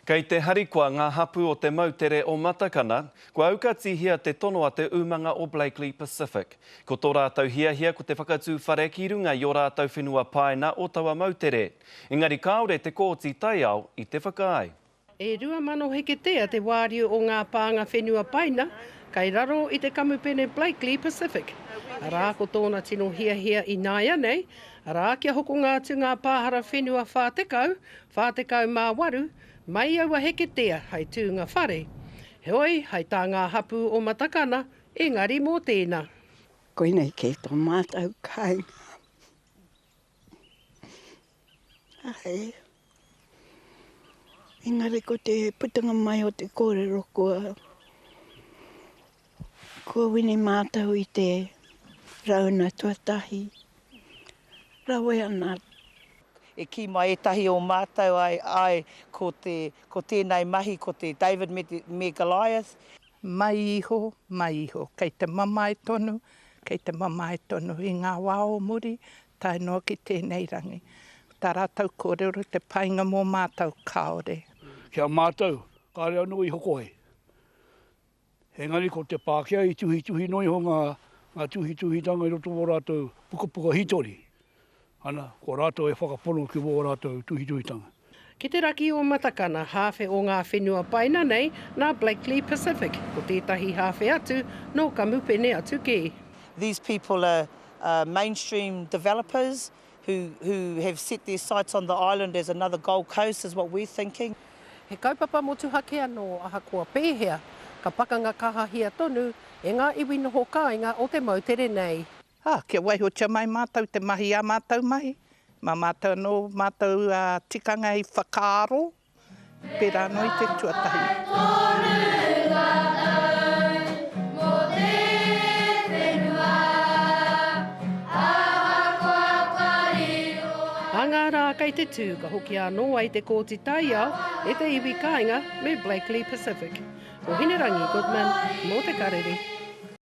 Kei te harikoa ngā hapū o te moutere o Matakana, kua aukatihia te tono a te umanga o Blakely Pacific. Ko tō rātou hiahia ko te whakatū whare ki runga i ō rātou whenua paina o taua moutere. Engari kāore te Kooti Taiao i te whakaae. E 2,000 heketea te wāriu o ngā pānga whenua paina kei raro i te kamupene Blakely Pacific. Arā, ko tōna tino hiahia ināianei, arā, kia hokonga atu ngā pāhara whenua 40, 48, mai i aua heketea hei tūnga whare. Heoi, hei tā ngā hapū o Matakana, engari mō tēnā. Koinei kē tō mātou kāinga. Āe. Engari ko te putanga mai o te kōrero kua, kua wini mātou i te rauna tuatahi. Rawe ana. E kī mai ētahi o mātou, āe, āe, ko te, ko tēnei mahi, ko te David me te, me Goliath. Mai iho, mai iho, kei te mamae tonu, kei te mamae tonu i ngā wā o muri, tae noa ki tēnei rangi. Ko tā rātou kōrero, te painga mō mātou, kāore. Ki a mātou, kāre anō i hoko ai. Engari ko te Pākehā i tuhituhi noa iho ngā, ngā tuhituhitanga i roto wō rātou pukapuka hītori. Ana, ko rātou e whakapono ki wō rātou tuhituhitanga. Ki te raki o Matakana, hāwhe o ngā whenua paina nei nā Blakely Pacific, ko tētahi hāwhe atu nō Kamupene atu kē. These people are mainstream developers who who have set their sights on the island as another Gold Coast is what we're thinking. He kaupapa motuhake anō ahakoa pēhea, ka pakanga kahahia tonu e ngā iwi noho kāinga o te moutere nei. Ā, kia waihotia mai mātou te mahi ā mātou mahi, mā mātou anō mātou tikanga i whakaaro, Pērā anō i te tuatahi. A ngā rā kei te tū ka hokia anō ai te Kōti Taiao e te iwi kāinga me Blakely Pacific. Ko Hinerangi Goodman mō Te Karere.